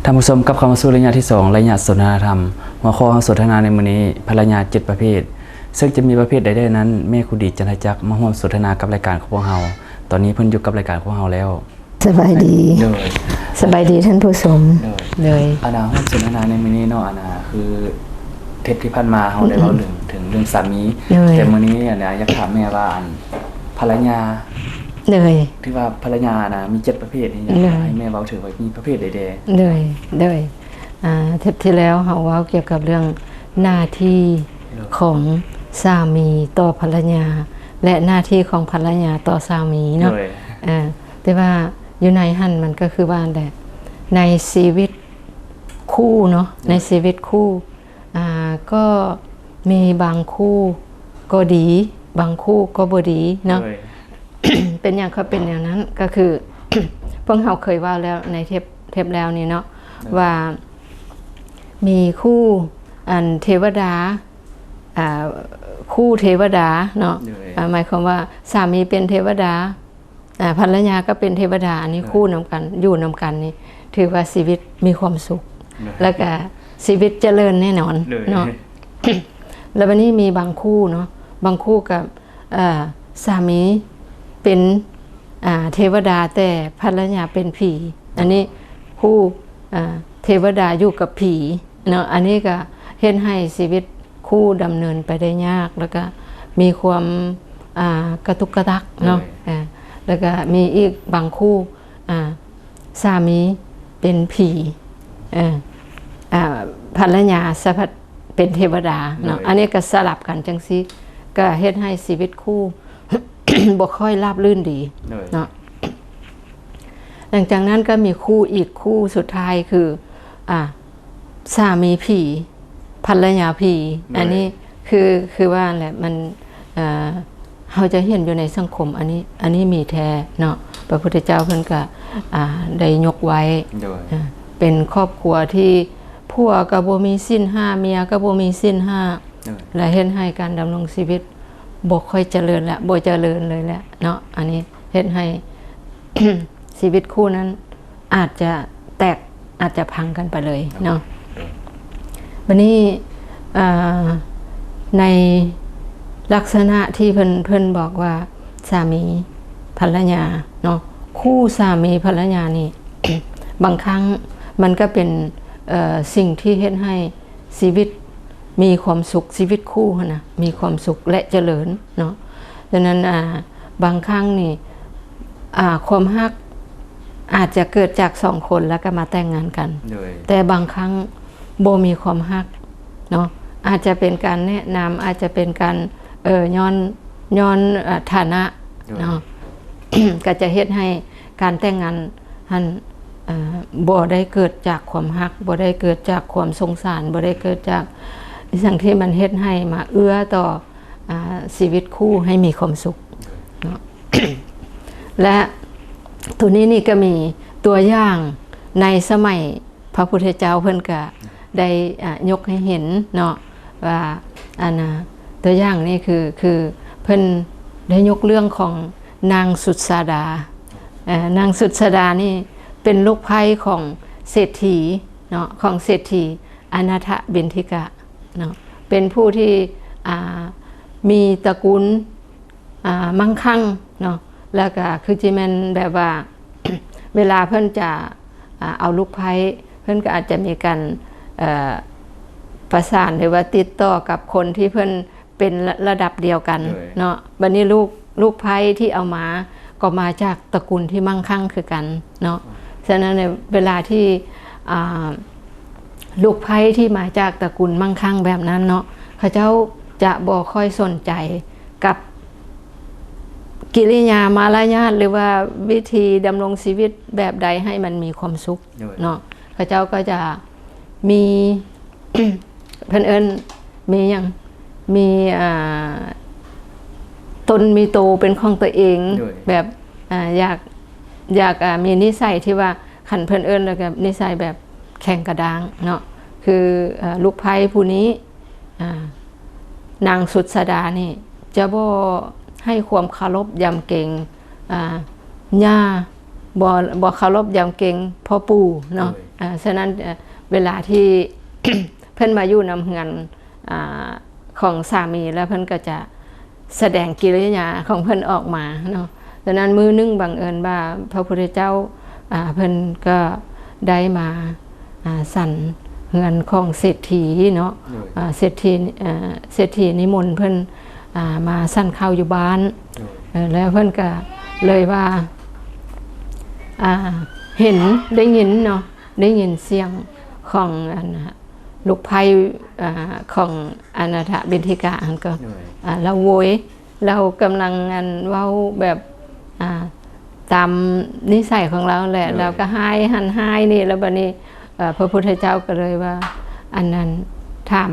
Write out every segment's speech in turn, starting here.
ທ່ານຜູ້ຊົມ ກັບເຂົ້າມາສູ່ໄລຍະທີສອງ ໄລຍະສົນທະນາທຳ. ຫົວຂໍ້ເຮົາສົນທະນາໃນມື້ນີ້ ພັນລະຍາເຈັດປະເພດ, ເຊິ່ງຈະມີປະເພດໃດແດ່ນັ້ນ, ແມ່ຄູດີ ຈັນທະຈັກ ມາຮ່ວມສົນທະນາກັບລາຍການຂອງພວກເຮົາ. ຕອນນີ້ເພິ່ນຢູ່ກັບລາຍການຂອງເຮົາແລ້ວ. ສະບາຍດີ. ໂດຍ. ສະບາຍດີທ່ານຜູ້ຊົມ. ໂດຍ. ອັນນ່າ ຮ່ວມສົນທະນາໃນມື້ນີ້ເນາະ, ອັນນ່າ ຄືເທບທີ່ຜ່ານມາເຮົາໄດ້ເວົ້າເລື່ອງ ເຖິງເລື່ອງສາມີ. ໂດຍ. ແຕ່ມື້ນີ້ ອັນນ່າ ຢາກຖາມແມ່ວ່າ ອັນ ພັນລະຍາ. ໂດຍ. ຖືວ່າພັນລະຍານະ ມີເຈັດປະເພດນີ້ ໂດຍ ໃຫ້ແມ່ເວົ້າເຖິງວ່າມີປະເພດໃດແດ່? ໂດຍ ໂດຍ ອ່າ ເທບທີ່ແລ້ວເຮົາເວົ້າກ່ຽວກັບເລື່ອງໜ້າທີ່ ໂດຍ ຂອງສາມີຕໍ່ພັນລະຍາ ແລະ ໜ້າທີ່ຂອງພັນລະຍາຕໍ່ສາມີເນາະ. ໂດຍ. ເອີ ແຕ່ວ່າຢູ່ໃນຫັ້ນມັນກໍຄືວ່າແຫຼະ ໃນຊີວິດຄູ່ເນາະ, ໂດຍ ໃນຊີວິດຄູ່ ອ່າ ກໍມີບາງຄູ່ກໍດີ ບາງຄູ່ກໍບໍ່ດີເນາະ. ໂດຍ. ເປັນຫຍັງເຂົາເປັນແນວນັ້ນ? ກໍຄື ພວກເຮົາເຄີຍເວົ້າແລ້ວໃນເທບ ເທບແລ້ວນີ້ເນາະ ໂດຍ ວ່າມີຄູ່ ອັນ ເທວະດາ ອ່າ ຄູ່ເທວະດາເນາະ. ໂດຍ. ອ່າ ໝາຍຄວາມວ່າສາມີເປັນເທວະດາ ອ່າ ພັນລະຍາກໍເປັນເທວະດາ, ອັນນີ້ ໂດຍ ຄູ່ນຳກັນ ຢູ່ນຳກັນນີ້ ຖືວ່າຊີວິດມີຄວາມສຸກ ໂດຍ ແລ້ວກະຊີວິດຈະເລີນແນ່ນອນ ໂດຍ ເນາະ. ແລ້ວບັດນີ້ມີບາງຄູ່ເນາະ, ບາງຄູ່ກໍ ເອີ ສາມີເປັນ ອ່າ ເທວະດາ ແຕ່ພັນລະຍາເປັນຜີ, ອັນນີ້ຄູ່ ອ່າ ເທວະດາຢູ່ກັບຜີເນາະ. ອັນນີ້ກໍເຮັດໃຫ້ຊີວິດ ຄູ່ດຳເນີນໄປໄດ້ຍາກ ແລ້ວກະມີຄວາມ ອ່າ ກະຕຸກກະຕັກເນາະ. ໂດຍ. ເອີ ແລ້ວກະມີອີກບາງຄູ່ ອ່າ ສາມີເປັນຜີ ເອີ ອ່າ ພັນລະຍາສະພັດເປັນເທວະດາເນາະ. ໂດຍ. ອັນນີ້ກະສະຫຼັບກັນຈັ່ງຊີ້ ກະເຮັດໃຫ້ຊີວິດຄູ່ ບໍ່ຄ່ອຍລາບລື່ນດີ ໂດຍ ເນາະ. ຫຼັງຈາກນັ້ນກໍມີຄູ່ອີກຄູ່ສຸດທ້າຍ ຄື ອ່າ ສາມີຜີ ພັນລະຍາຜີ. ໂດຍ. ອັນນີ້ຄື ຄືວ່າແຫຼະ ມັນ ເອີ ເຮົາຈະເຫັນຢູ່ໃນສັງຄົມ ອັນນີ້ ອັນນີ້ມີແທ້ເນາະ. ພະພຸດທະເຈົ້າເພິ່ນກໍ ອ່າ ໄດ້ຍົກໄວ້ ໂດຍ ເອີ ເປັນຄອບຄົວທີ່ຜົວກໍບໍ່ມີສິນຫ້າ ເມຍກໍບໍ່ມີສິນຫ້າ ໂດຍ ແລະ ເຮັດໃຫ້ການດຳລົງຊີວິດ ບໍ່ຄ່ອຍຈະເລີນລະ ບໍ່ຈະເລີນເລີຍແຫຼະເນາະ. ອັນນີ້ເຮັດໃຫ້ ຊີວິດຄູ່ນັ້ນອາດຈະແຕກ ອາດຈະພັງກັນໄປເລີຍເນາະ. ໂດຍ. ບັດນີ້ ເອີ ໃນລັກສະນະທີ່ເພິ່ນ ເພິ່ນບອກວ່າສາມີພັນລະຍາເນາະ, ຄູ່ສາມີພັນລະຍານີ້ ບາງຄັ້ງມັນກໍເປັນ ເອີ ສິ່ງທີ່ເຮັດໃຫ້ຊີວິດ ມີຄວາມສຸກ ຊີວິດຄູ່ຫັ້ນນະ ມີຄວາມສຸກ ແລະ ຈະເລີນເນາະ. ສະນັ້ນ ອ່າ ບາງຄັ້ງນີ້ ອ່າ ຄວາມຮັກອາດຈະເກີດຈາກສອງຄົນ ແລ້ວກໍມາແຕ່ງງານກັນ ໂດຍ ແຕ່ບາງຄັ້ງບໍ່ມີຄວາມຮັກເນາະ, ອາດຈະເປັນການແນະນຳ ອາດຈະເປັນການ ເອີ ຍ້ອນ ຍ້ອນ ອ່າ ຖານະ ໂດຍ ເນາະ ກໍຈະເຮັດໃຫ້ການແຕ່ງງານ ຫັ້ນ ເອີ ບໍ່ໄດ້ເກີດຈາກຄວາມຮັກ ບໍ່ໄດ້ເກີດຈາກຄວາມສົງສານ ບໍ່ໄດ້ເກີດຈາກອີ່ຫຍັງທີ່ມັນເຮັດໃຫ້ມາເອື້ອຕໍ່ ອາ ຊີວິດຄູ່ໃຫ້ມີຄວາມສຸກເນາະ. ແລະ ໂຕນີ້ນີ້ກໍມີຕົວຢ່າງໃນສະໄໝພະພຸດທະເຈົ້າ ເພິ່ນກໍໄດ້ ອາ ຍົກໃຫ້ເຫັນເນາະ ວ່າ ອັນນ່າ ຕົວຢ່າງນີ້ຄື ຄືເພິ່ນໄດ້ຍົກເລື່ອງຂອງນາງສຸດສາດາ. ເອີ ນາງສຸດສາດານີ້ເປັນລູກໃພ້ຂອງເສດຖີເນາະ ຂອງເສດຖີອະນາຖະບິນທິກະເນາະ, ເປັນຜູ້ທີ່ ອ່າ ມີຕະກູນ ອ່າ ມັ່ງຄັ່ງເນາະ, ແລ້ວກະຄືຊິແມ່ນແບບວ່າ ເວລາເພິ່ນຈະ ອ່າ ເອົາລູກໃພ້ ເພິ່ນກໍອາດຈະມີການ ເອີ ປະສານ ຫຼືວ່າຕິດຕໍ່ກັບຄົນທີ່ເພິ່ນ ເປັນລະ ລະດັບດຽວກັນ ໂດຍ ເນາະ. ບັດນີ້ລູກ ລູກໃພ້ທີ່ເອົາມາ ກໍມາຈາກຕະກູນທີ່ມັ່ງຄັ່ງຄືກັນເນາະ. ສະນັ້ນ ເວລາທີ່ ອ່າ ລູກໃພ້ທີ່ມາຈາກຕະກູນມັ່ງຄັ່ງແບບນັ້ນເນາະ ເຂົາເຈົ້າຈະບໍ່ຄ່ອຍສົນໃຈກັບກິລິຍາມາລະຍາດ ຫຼືວ່າວິທີດຳລົງຊີວິດແບບໃດໃຫ້ມັນມີຄວາມສຸກ ໂດຍ ເນາະ. ເຂົາເຈົ້າກໍຈະມີ ເພິ່ນເອີ້ນມີຫຍັງ ມີ ອ່າ ຕົນມີໂຕເປັນຂອງຕົວເອງ ໂດຍ ແບບ ອ່າ ຢາກ ຢາກ ອ່າ ມີນິໄສທີ່ວ່າ ຄັນເພິ່ນເອີ້ນແລ້ວກໍນິໄສແບບແຂງກະດ້າງເນາະ. ຄື ເອີ ລູກໃພ້ຜູ້ນີ້ ອ່າ ນາງສຸດສາດານີ້ຈະບໍ່ໃຫ້ຄວາມເຄົາລົບຢຳເກງ ອ່າ ຍ່າ ບໍ່ ບໍ່ເຄົາລົບຢຳເກງພໍ່ປູ່ເນາະ ໂດຍ ເອີ ສະນັ້ນ ເອີ ເວລາທີ່ ເພິ່ນມາຢູ່ນຳເຮືອນ ອາ ຂອງສາມີ ແລ້ວເພິ່ນກໍຈະສະແດງກິລິຍາຂອງເພິ່ນອອກມາເນາະ. ສະນັ້ນມື້ໜຶ່ງບັງເອີນວ່າພະພຸດທະເຈົ້າ ອາ ເພິ່ນກໍໄດ້ມາ ອາ ສັນເຮືອນຂອງເສດຖີເນາະ ໂດຍ ອາ ເສດຖີ ເອີ ເສດຖີນິມົນເພິ່ນ ອາ ມາສັນເຂົ້າຢູ່ບ້ານ ໂດຍ ເອີ ແລ້ວເພິ່ນກໍເລີຍວ່າ ອາ ເຫັນ ໄດ້ຍິນເນາະ ໄດ້ຍິນສຽງຂອງອັນນະ ລູກໃພ້ ອາ ຂອງອະນາຖະບິນທິກະຫັ້ນກໍ ໂດຍ ອາ ລາວໂວຍ ລາວກຳລັງອັນເວົ້າແບບ ອາ ຕາມນິໄສຂອງລາວແຫຼະ ໂດຍ ລາວກໍຮ້າຍຫັ້ນຮ້າຍນີ້ ແລ້ວບັດນີ້ ເອີ ພະພຸດທະເຈົ້າກໍເລີຍວ່າ ອັນນັ້ນ ຖາມ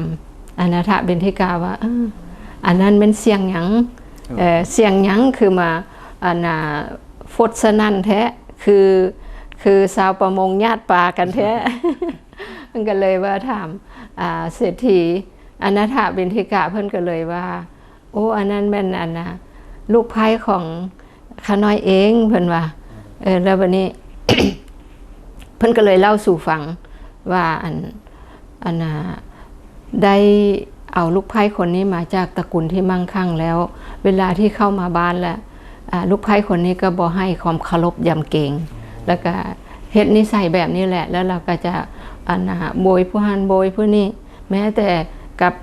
ອະນາຖະບິນທິກະວ່າ ເອີ ອັນນັ້ນແມ່ນສຽງຫຍັງ? ໂດຍ ເອີ ສຽງຫຍັງຄືມາ ອັນນາ ຟົດສະໜັ່ນແທ້ ຄື ຄືຊາວປະມົງຍາດປາກັນແທ້. ເພິ່ນກໍເລີຍວ່າຖາມ ອາ ເສດຖີອະນາຖະບິນທິກະ ເພິ່ນກໍເລີຍວ່າ ໂອ້ ອັນນັ້ນແມ່ນ ອັນນະ ລູກໃພ້ຂອງຂ້ານ້ອຍເອງ ເພິ່ນວ່າ ເອີ ແລ້ວບັດນີ້ ເພິ່ນກໍເລີຍເລົ່າສູ່ຟັງວ່າ ອັນ ອັນນະ ໄດ້ເອົາລູກໃພ້ຄົນນີ້ມາຈາກຕະກຸນທີ່ມັ່ງຄັ່ງແລ້ວ ເວລາທີ່ເຂົ້າມາບ້ານແລ້ວ ອາ ລູກໃພ້ຄົນນີ້ກໍບໍ່ໃຫ້ຄວາມເຄົາລົບຢຳເກງ ແລ້ວກໍເຮັດນິໄສແບບນີ້ແຫຼະ ແລ້ວລາວກໍຈະ ອັນນະ ໂບຍຜູ້ຫັ້ນໂບຍຜູ້ນີ້ ແມ້ແຕ່ກັບ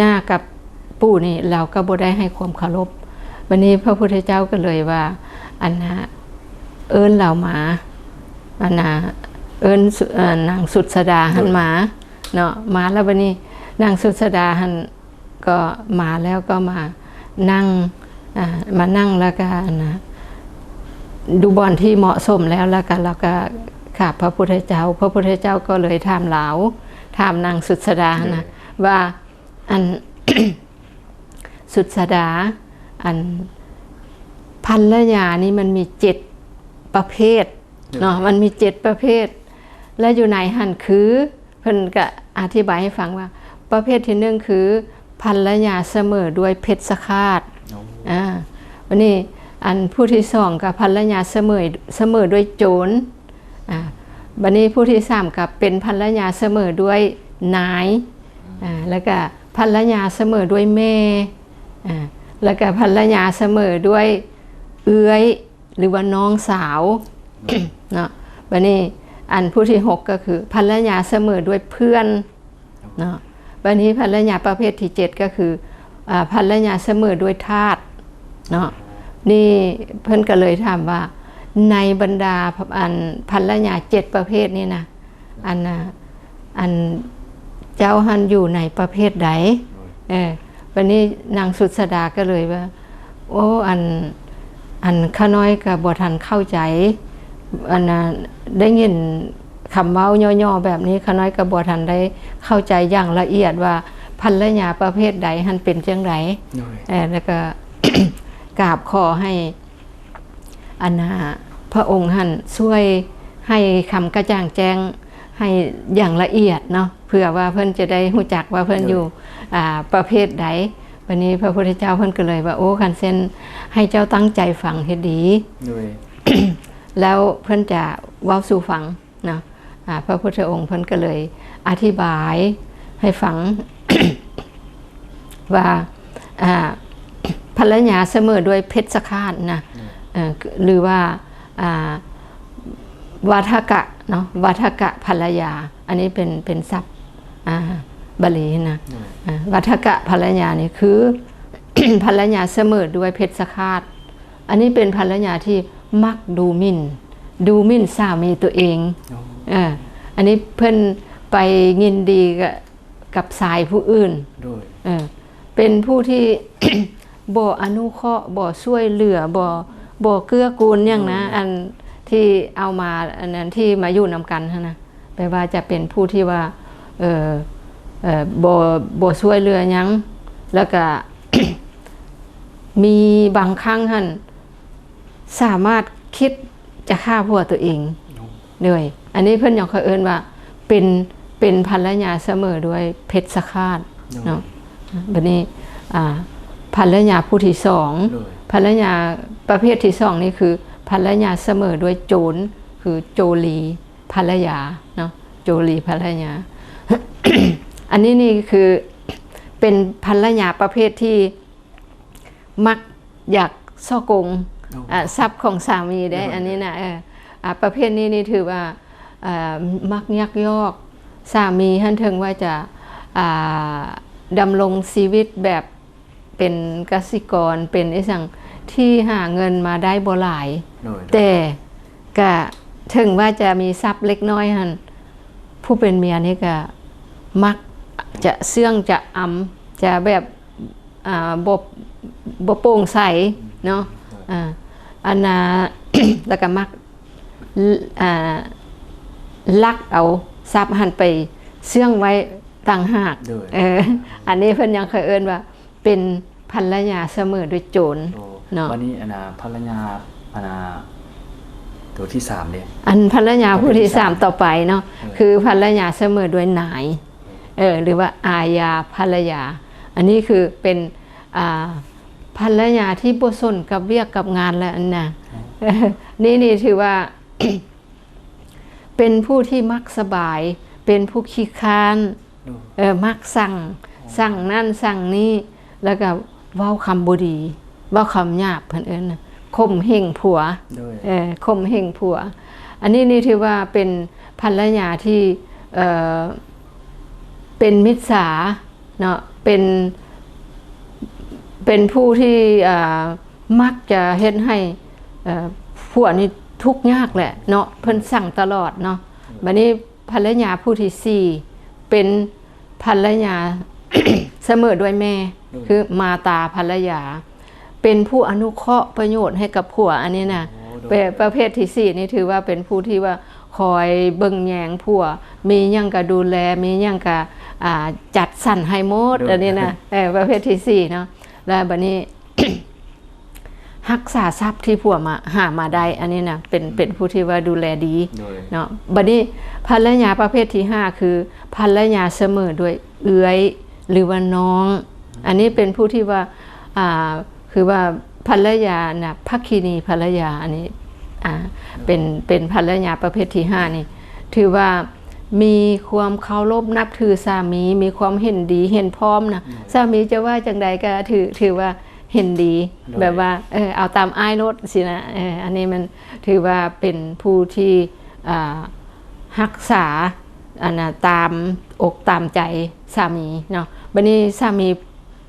ຍ່າກັບ ປູ່ນີ້ລາວກໍບໍ່ໄດ້ໃຫ້ຄວາມເຄົາລົບ. ບັດນີ້ພະພຸດທະເຈົ້າກໍເລີຍວ່າ ອັນນະ ເອີ້ນລາວມາ ອັນນະ ເອີ້ນ ເອີ ນາງສຸດສະດາຫັ້ນ ໂດຍ ມາເນາະ. ມາແລ້ວບັດນີ້ນາງສຸດສະດາຫັ້ນກໍມາແລ້ວກໍມານັ່ງ ອາ ມານັ່ງແລ້ວກໍ ອັນນະ ດູບ່ອນທີ່ເໝາະສົມແລ້ວ ແລ້ວກໍລາວກໍກາບພະພຸດທະເຈົ້າ. ພະພຸດທະເຈົ້າກໍເລີຍຖາມລາວ ຖາມນາງສຸດສະດາຫັ້ນນະ ໂດຍ ວ່າ ອັນ ສຸດສະດາ ອັນ ພັນລະຍານີ້ມັນມີເຈັດປະເພດເນາະ ໂດຍ ມັນມີເຈັດປະເພດ ແລະ ຢູ່ໃນຫັ້ນຄື ເພິ່ນກະອະທິບາຍໃຫ້ຟັງວ່າ ປະເພດທີໜຶ່ງຄື ພັນລະຍາສະເໝີດ້ວຍເພັດສະຄາດ ໂອ້ ອາ ບັດນີ້ ອັນຜູ້ທີສອງກະພັນລະຍາສະເໝີ ສະເໝີດ້ວຍໂຈນ ອາ ບັດນີ້ຜູ້ທີສາມກໍເປັນພັນລະຍາສະເໝີດ້ວຍນາຍ ອາ ແລ້ວກະພັນລະຍາສະເໝີດ້ວຍແມ່ ອາ ແລ້ວກະພັນລະຍາສະເໝີດ້ວຍເອື້ອຍ ຫຼືວ່ານ້ອງສາວເນາະ. ບັດນີ້ອັນຜູ້ທີຫົກກໍຄືພັນລະຍາສະເໝີດ້ວຍເພື່ອນ ເນາະ ບັດນີ້ພັນລະຍາປະເພດທີເຈັດກໍຄື ອາ ພັນລະຍາສະເໝີດ້ວຍທາດເນາະ. ນີ້ເພິ່ນກໍເລີຍຖາມວ່າ ໃນບັນດາ ອັນ ພັນລະຍາເຈັດປະເພດນີ້ນະ ອັນນະ ອັນເຈົ້າຫັ້ນຢູ່ໃນປະເພດໃດ? ໂດຍ ເອີ ບັດນີ້ນາງສຸດສະດາກໍເລີຍວ່າ ໂອ້ ອັນ ອັນຂ້ານ້ອຍກໍບໍ່ທັນເຂົ້າໃຈ ອັນນະ ໄດ້ຍິນຄຳເວົ້າຫຍໍ້ໆແບບນີ້ ຂ້ານ້ອຍກໍບໍ່ທັນໄດ້ເຂົ້າໃຈຢ່າງລະອຽດວ່າພັນລະຍາປະເພດໃດຫັ້ນເປັນຈັ່ງໃດ? ໂດຍ ເອີ ແລ້ວກໍກາບຂໍໃຫ້ ອັນນະ ພະອົງຫັ້ນຊ່ວຍໃຫ້ຄຳກະຈ່າງແຈ້ງໃຫ້ຢ່າງລະອຽດເນາະ ເພື່ອວ່າເພິ່ນຈະໄດ້ຮູ້ຈັກວ່າເພິ່ນ ໂດຍ ຢູ່ ອາ ປະເພດໃດ. ບັດນີ້ພະພຸດທະເຈົ້າເພິ່ນກໍເລີຍວ່າ ໂອ້ ຄັນຊັ້ນໃຫ້ເຈົ້າຕັ້ງໃຈຟັງໃຫ້ດີ ໂດຍ ແລ້ວເພິ່ນຈະເວົ້າສູ່ຟັງເນາະ. ອາ ພະພຸດທະອົງເພິ່ນກໍເລີຍອະທິບາຍໃຫ້ຟັງ ວ່າ ອາ ພັນລະຍາສະເໝີດ້ວຍເພັດສະຄາດນະ ອືມ ເອີ ຫຼືວ່າ ອາ ວາທະກະເນາະ ວາທະກະພັນລະຍາ ອັນນີ້ເປັນ ເປັນສັບ ອາ ບາລີນະ ອືມ ອາ ວາທະກະພັນລະຍານີ້ຄື ພັນລະຍາສະເໝີດ້ວຍເພັດສະຄາດ ອັນນີ້ເປັນພັນລະຍາທີ່ມັກດູໝິ່ນ ດູໝິ່ນສາມີຕົວເອງ ໂອ້ ເອີ ອັນນີ້ເພິ່ນໄປຍິນດີກະ ກັບຊາຍຜູ້ອື່ນ ໂດຍ ເອີ ເປັນຜູ້ທີ່ ບໍ່ອະນຸເຄາະ ບໍ່ຊ່ວຍເຫຼືອ ບໍ່ ບໍ່ເກື້ອກູນຫຍັງນະ ໂດຍ ອັນທີ່ເອົາມາ ອັນນັ້ນທີ່ມາຢູ່ນຳກັນຫັ້ນນະ ແປວ່າຈະເປັນຜູ້ທີ່ວ່າ ເອີ ເອີ ບໍ່ ບໍ່ຊ່ວຍເຫຼືອຫຍັງ ແລ້ວກະ ມີບາງຄັ້ງຫັ້ນ ສາມາດຄິດຈະຂ້າຜົວຕົວເອງ ໂດຍ ໂດຍ ອັນນີ້ເພິ່ນຍັງຄ່ອຍເອີ້ນວ່າເປັນ ເປັນພັນລະຍາສະເໝີດ້ວຍເພັດສະຄາດ ໂດຍ ເນາະ. ບັດນີ້ ອາ ພັນລະຍາຜູ້ທີສອງ ໂດຍ ພັນລະຍາປະເພດທີສອງນີ້ຄືພັນລະຍາສະເໝີດ້ວຍໂຈນ ຄືໂຈລີ ພັນລະຍາເນາະ, ໂຈລີພັນລະຍາ. ອັນນີ້ນີ້ຄືເປັນພັນລະຍາປະເພດທີ່ມັກຢາກສໍ້ໂກງ ໂອ້ ອາ ຊັບຂອງສາມີເດ້. ໂດຍ ອັນນີ້ນະ ເອີ ອາ ປະເພດນີ້ນີ້ຖືວ່າ ອາ ມັກຍັກຍອກສາມີຫັ້ນ, ເຖິງວ່າຈະ ອາ ດຳລົງຊີວິດແບບ ເປັນກະສິກອນ ເປັນອີ່ຫຍັງທີ່ຫາເງິນມາໄດ້ບໍ່ຫຼາຍ ໂດຍ ແຕ່ກະເຖິງວ່າຈະມີຊັບເລັກນ້ອຍຫັ້ນ ຜູ້ເປັນເມຍນີ້ກະມັກຈະເຊື່ອງຈະອຳ ຈະແບບ ອ່າ ບໍ່ ບໍ່ໂປ່ງໃສເນາະ. ໂດຍ ອ່າ ອັນນ່າ ແລ້ວກະມັກ ອ່າ ລັກເອົາຊັບຫັ້ນໄປເຊື່ອງໄວ້ຕ່າງຫາກ. ໂດຍ ເອີ ອັນນີ້ເພິ່ນຍັງເຄີຍເອີ້ນວ່າ ເປັນພັນລະຍາສະເໝີດ້ວຍໂຈນ ໂອ້ ເນາະ. ບັດນີ້ອັນນ່າ ພັນລະຍາ ອັນນ່າ ໂຕທີສາມເດ້ ອັນພັນລະຍາຜູ້ທີສາມ ປະເພດທີສາມຕໍ່ໄປເນາະ ເອີ ຄືພັນລະຍາສະເໝີດ້ວຍນາຍ ເອີ ຫຼືວ່າອາຍາພັນລະຍາ. ອັນນີ້ຄືເປັນ ອ່າ ພັນລະຍາທີ່ບໍ່ສົນກັບວຽກກັບງານແລ້ວ ອັນນ່າ ເອີ ນີ້ ນີ້ຖືວ່າ ເປັນຜູ້ທີ່ມັກສະບາຍ ເປັນຜູ້ຂີ້ຄ້ານ ໂດຍ ເອີ ມັກສັ່ງ ສັ່ງນັ້ນສັ່ງນີ້ ແລ້ວກໍເວົ້າຄຳບໍ່ດີ ເວົ້າຄຳຫຍາບ ເພິ່ນເອີ້ນນະ ຂົ່ມເຫງຜົວ ໂດຍ ເອີ ຂົ່ມເຫງຜົວ. ອັນນີ້ນີ້ຖືວ່າເປັນພັນລະຍາທີ່ ເອີ ເປັນມິດສາເນາະ ເປັນ ເປັນຜູ້ທີ່ ເອີ ມັກຈະເຮັດໃຫ້ ເອີ ຜົວນີ້ທຸກຍາກແຫຼະເນາະ ເພິ່ນສັ່ງຕະຫຼອດເນາະ. ບັດນີ້ພັນລະຍາຜູ້ທີສີ່ ເປັນພັນລະຍາສະເໝີດ້ວຍແມ່ ໂດຍ ຄືມາຕາພັນລະຍາ ເປັນຜູ້ອະນຸເຄາະປະໂຫຍດໃຫ້ກັບຜົວ ອັນນີ້ນະ. ໂອ້ ໂດຍ ປະ ປະເພດທີສີ່ນີ້ຖືວ່າເປັນຜູ້ທີ່ວ່າຄອຍເບິ່ງແຍງຜົວ ມີຫຍັງກະດູແລ ມີຫຍັງກະ ອ່າ ຈັດສັນໃຫ້ໝົດ ໂດຍ ອັນນີ້ນະ ເອີ ປະເພດທີສີ່ເນາະ. ແລ້ວບັດນີ້ ຮັກສາຊັບທີ່ຜົວມາ ຫາມາໄດ້ ອັນນີ້ນະ ເປັນ ເປັນຜູ້ທີ່ວ່າດູແລດີ ໂດຍ ເນາະ. ບັດນີ້ພັນລະຍາປະເພດທີຫ້າ ຄືພັນລະຍາສະເໝີດ້ວຍເອື້ອຍ ຫຼືວ່ານ້ອງ. ອັນນີ້ເປັນຜູ້ທີ່ວ່າ ອ່າ ຄືວ່າພັນລະຍານະ ພັກຄີນີພັນລະຍາ ອັນນີ້ ອ່າ ເປັນ ເປັນພັນລະຍາປະເພດທີຫ້ານີ້ ຖືວ່າມີຄວາມເຄົາລົບນັບຖືສາມີ ມີຄວາມເຫັນດີເຫັນພ້ອມນະ ໂດຍ ສາມີຈະວ່າຈັ່ງໃດກໍຖື ຖືວ່າເຫັນດີ ໂດຍ ແບບວ່າ ເອີ ເອົາຕາມອ້າຍໂລດຊີ້ນະ. ເອີ ອັນນີ້ມັນຖືວ່າເປັນຜູ້ທີ່ ອ່າ ຮັກສາ ອັນນ່າ ຕາມອົກຕາມໃຈສາມີເນາະ. ບັດນີ້ສາມີ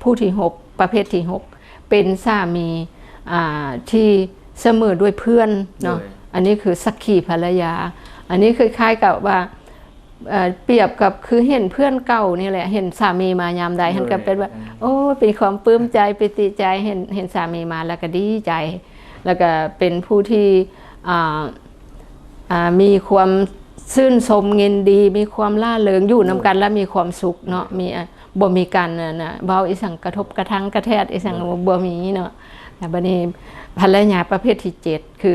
ຜູ້ທີຫົກ ປະເພດທີຫົກ ເປັນສາມີ ອ່າ ທີ່ສະເໝີດ້ວຍເພື່ອນເນາະ ໂດຍ ອັນນີ້ຄືສັກຂີພັນລະຍາ. ອັນນີ້ຄ້າຍໆກັບວ່າ ເອີ ປຽບກັບຄືເຫັນເພື່ອນເກົ່ານີ້ແຫຼະ ເຫັນສາມີມາຍາມໃດຫັ້ນ ໂດຍ ກໍເປັນວ່າ ເອີ ໂອ້ ເປັນຄວາມປຶ້ມໃຈ ປີຕິໃຈ ເຫັນ ເຫັນສາມີມາແລ້ວກໍດີໃຈ ແລ້ວກໍເປັນຜູ້ທີ່ ອ່າ ອ່າ ມີຄວາມຊື່ນຊົມຍິນດີ ມີຄວາມລ່າເລີງ ຢູ່ນຳກັນ ໂດຍ ແລ້ວມີຄວາມສຸກເນາະ ໂດຍ ມີ ບໍ່ມີການ ອັນນ່າ ເວົ້າອີ່ຫຍັງກະທົບກະທັງກະແທດອີ່ຫຍັງ ໂດຍ ບໍ່ມີເນາະ. ແລ້ວບັດນີ້ພັນລະຍາປະເພດທີເຈັດ ຄື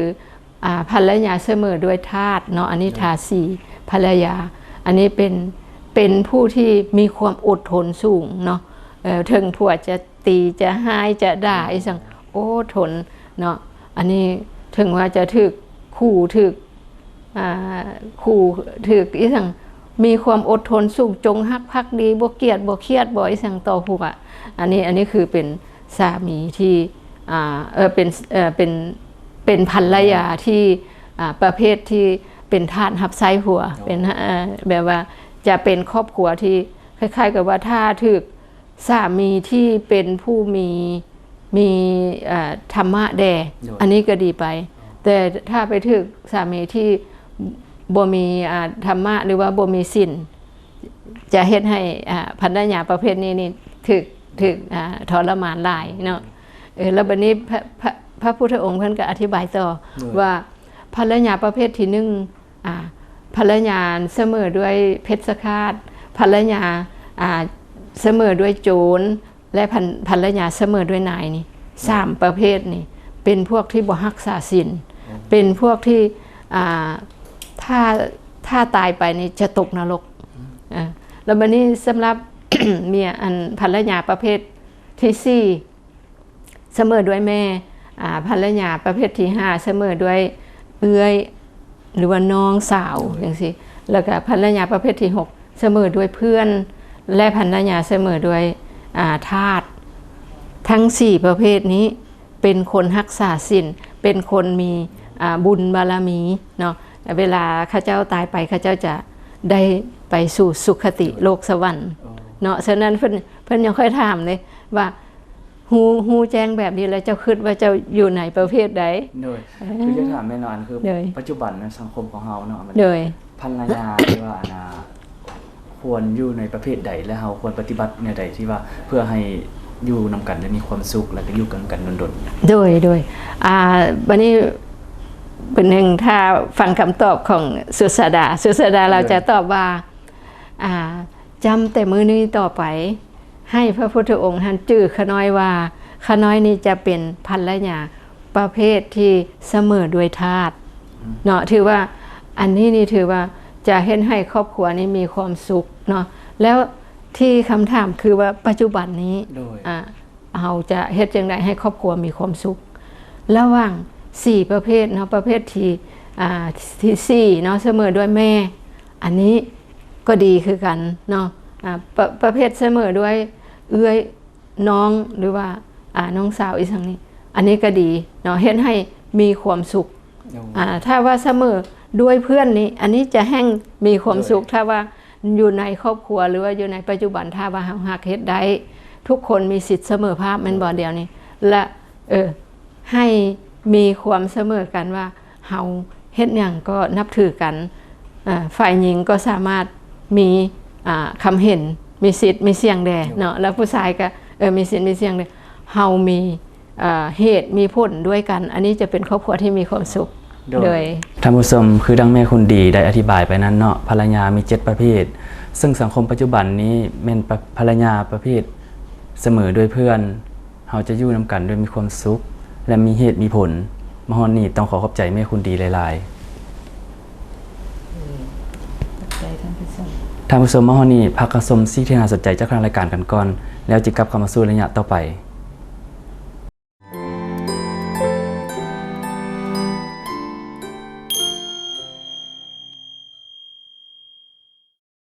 ອ່າ ພັນລະຍາສະເໝີດ້ວຍທາດເນາະ ອັນນີ້ ໂດຍ ທາສີພັນລະຍາ ອັນນີ້ເປັນ ເປັນຜູ້ທີ່ມີຄວາມອົດທົນສູງເນາະ. ເອີ ເຖິງຜົວຈະຕີ ຈະຮ້າຍ ຈະດ່າ ໂດຍ ອີ່ຫຍັງ ໂອ້ ທົນເນາະ. ອັນນີ້ເຖິງວ່າຈະຖືກຂູ່ ຖືກ ອ່າ ຂູ່ ຖືກອີ່ຫຍັງ ມີຄວາມອົດທົນສູງ ຈົງຮັກພັກດີ ບໍ່ກຽດບໍ່ຄຽດບໍ່ອີ່ຫຍັງຕໍ່ຜົວ. ອັນນີ້ ອັນນີ້ຄືເປັນສາມີທີ່ ອ່າ ເອີ ເປັນ ເອີ ເປັນ ເປັນພັນລະຍາທີ່ ອ່າ ປະເພດທີ່ເປັນທາດຮັບໃຊ້ຜົວ ໂອ້ ເປັນ ເອີ ແບບວ່າຈະເປັນຄອບຄົວທີ່ຄ້າຍໆກັບວ່າ ຖ້າຖືກ ສາມີທີ່ເປັນຜູ້ມີ ມີ ເອີ ທຳມະແດ່ ໂດຍ ອັນນີ້ກໍດີໄປ ແຕ່ຖ້າໄປຖືກສາມີທີ່ບໍ່ມີ ອ່າ ທຳມະ ຫຼືວ່າບໍ່ມີສິນ ຈະເຮັດໃຫ້ ອ່າ ພັນລະຍາປະເພດນີ້ນີ້ຖືກ ຖືກ ອ່າ ທໍລະມານຫຼາຍເນາະ. ເອີ ແລ້ວບັດນີ້ພະ ພະ ພະພຸດທະອົງເພິ່ນກໍອະທິບາຍຕໍ່ ໂດຍ ວ່າພັນລະຍາປະເພດທີໜຶ່ງ ອ່າ ພັນລະຍາສະເໝີດ້ວຍເພັດຊະຄາດ ພັນລະຍາ ອ່າ ສະເໝີດ້ວຍໂຈນ ແລະ ພັນ ພັນລະຍາສະເໝີດ້ວຍນາຍນີ້ ໂດຍ ສາມປະເພດນີ້ ເປັນພວກທີ່ບໍ່ຮັກສາສິນ ໂດຍ ເປັນພວກທີ່ ອ່າ ຖ້າ ຖ້າຕາຍໄປນີ້ຈະຕົກນະລົກ. ອືມ ເອີ ແລ້ວບັດນີ້ສຳລັບເມຍ ອັນ ພັນລະຍາປະເພດທີສີ່ ສະເໝີດ້ວຍແມ່ ອ່າ ພັນລະຍາປະເພດທີຫ້າ ສະເໝີດ້ວຍເອື້ອຍ ຫຼືວ່ານ້ອງສາວຈັ່ງຊີ້ ແລ້ວກໍພັນລະຍາປະເພດທີຫົກ ສະເໝີດ້ວຍເພື່ອນ ແລະ ພັນລະຍາສະເໝີດ້ວຍ ອ່າ ທາດ. ທັງສີ່ປະເພດນີ້ເປັນຄົນຮັກສາສິນ ເປັນຄົນມີ ອ່າ ບຸນບາລະມີເນາະ. ເວລາເຂົາເຈົ້າຕາຍໄປ ເຂົາເຈົ້າຈະໄດ້ໄປສູ່ສຸຄະຕິໂລກສະຫວັນເນາະ. ສະນັ້ນເພິ່ນ ເພິ່ນຍັງຄ່ອຍຖາມເດ້ວ່າ ຮູ້ ຮູ້ແຈ້ງແບບນີ້ແລ້ວ ເຈົ້າຄິດວ່າເຈົ້າຢູ່ໃນປະເພດໃດ? ໂດຍ ເອີ ຄືຈະຖາມແມ່ນອານ ຄື ໂດຍ ປັດຈຸບັນໃນສັງຄົມຂອງເຮົາເນາະ ມັນ ໂດຍ ພັນລະຍາທີ່ວ່າ ອັນນ່າ ຄວນຢູ່ໃນປະເພດໃດ ແລະ ເຮົາຄວນປະຕິບັດແນວໃດ ທີ່ວ່າເພື່ອໃຫ້ຢູ່ນຳກັນໄດ້ມີຄວາມສຸກ ແລະ ກໍຢູ່ນຳກັນດົນໆ? ໂດຍ ໂດຍ ອ່າ ບັດນີ້ເປັນໜຶ່ງ ຖ້າຟັງຄຳຕອບຂອງສຸດສາດາ ສຸດສາດາລາວ ໂດຍ ຈະຕອບວ່າ ອ່າ ຈຳແຕ່ມື້ນີ້ຕໍ່ໄປ ໃຫ້ພະພຸດທະອົງຫັ້ນຈື່ຂ້ານ້ອຍວ່າ ຂ້ານ້ອຍນີ້ຈະເປັນພັນລະຍາປະເພດທີ່ສະເໝີດ້ວຍທາດ ອືມ ເນາະ. ຖືວ່າອັນນີ້ນີ້ຖືວ່າຈະເຮັດໃຫ້ຄອບຄົວນີ້ມີຄວາມສຸກເນາະ. ແລ້ວທີ່ຄຳຖາມຄືວ່າປັດຈຸບັນນີ້ ໂດຍ ອ່າ ເຮົາຈະເຮັດຈັ່ງໃດໃຫ້ຄອບຄົວມີຄວາມສຸກ ລະຫວ່າງສີ່ປະເພດເນາະ ປະເພດທີ່ ອ່າ ທີສີ່ເນາະ ສະເໝີດ້ວຍແມ່ ອັນນີ້ກໍດີຄືກັນເນາະ. ອ່າ ປະ ປະເພດສະເໝີດ້ວຍເອື້ອຍ ນ້ອງ ຫຼືວ່າ ອ່າ ນ້ອງສາວອີ່ຫຍັງນີ້ ອັນນີ້ກໍດີເນາະ ເຮັດໃຫ້ມີຄວາມສຸກ. ໂດຍ ອ່າ ຖ້າວ່າສະເໝີດ້ວຍເພື່ອນນີ້ ອັນນີ້ຈະແຮ່ງມີຄວາມສຸກ. ໂດຍ ຖ້າວ່າຢູ່ໃນຄອບຄົວ ຫຼືວ່າຢູ່ໃນປັດຈຸບັນ ຖ້າວ່າເຮົາຫາກເຮັດໄດ້ ທຸກຄົນມີສິດສະເໝີພາບແມ່ນບໍ່ ໂດຍ ດຽວນີ້ ແລະ ເອີ ໃຫ້ມີຄວາມສະເໝີກັນວ່າ ເຮົາເຮັດຫຍັງກໍນັບຖືກັນ ເອີ ຝ່າຍຍິງກໍສາມາດມີ ອ່າ ຄຳເຫັນ ມີສິດມີສຽງແດ່ເນາະ ໂດຍ ແລ້ວຜູ້ຊາຍກໍ ເອີ ມີສິດມີສຽງແດ່ ເຮົາມີ ເອີ ເຫດມີຜົນດ້ວຍກັນ ອັນນີ້ຈະເປັນຄອບຄົວທີ່ມີຄວາມສຸກ. ໂດຍ ໂດຍ ທ່ານຜູ້ຊົມ ຄືດັ່ງແມ່ຄຸນດີໄດ້ອະທິບາຍໄປນັ້ນເນາະ ພັນລະຍາມີເຈັດປະເພດ ເຊິ່ງສັງຄົມປັດຈຸບັນນີ້ແມ່ນ ພະ ພັນລະຍາປະເພດສະເໝີດ້ວຍເພື່ອນ ເຮົາຈະຢູ່ນຳກັນໂດຍມີຄວາມສຸກ ແລະ ມີເຫດມີຜົນ. ມາຮອດນີ້ຕ້ອງຂໍຂອບໃຈແມ່ຄຸນດີຫຼາຍໆ. ຂອບໃຈທ່ານຜູ້ຊົມ. ທ່ານຜູ້ຊົມ ມາຮອດນີ້ພັກກັນຊົມສິ່ງທີ່ໜ້າສົນໃຈຈາກທາງລາຍການກັນກ່ອນ ແລ້ວຈຶ່ງກັບເຂົ້າມາສູ່ໄລຍະຕໍ່ໄປ.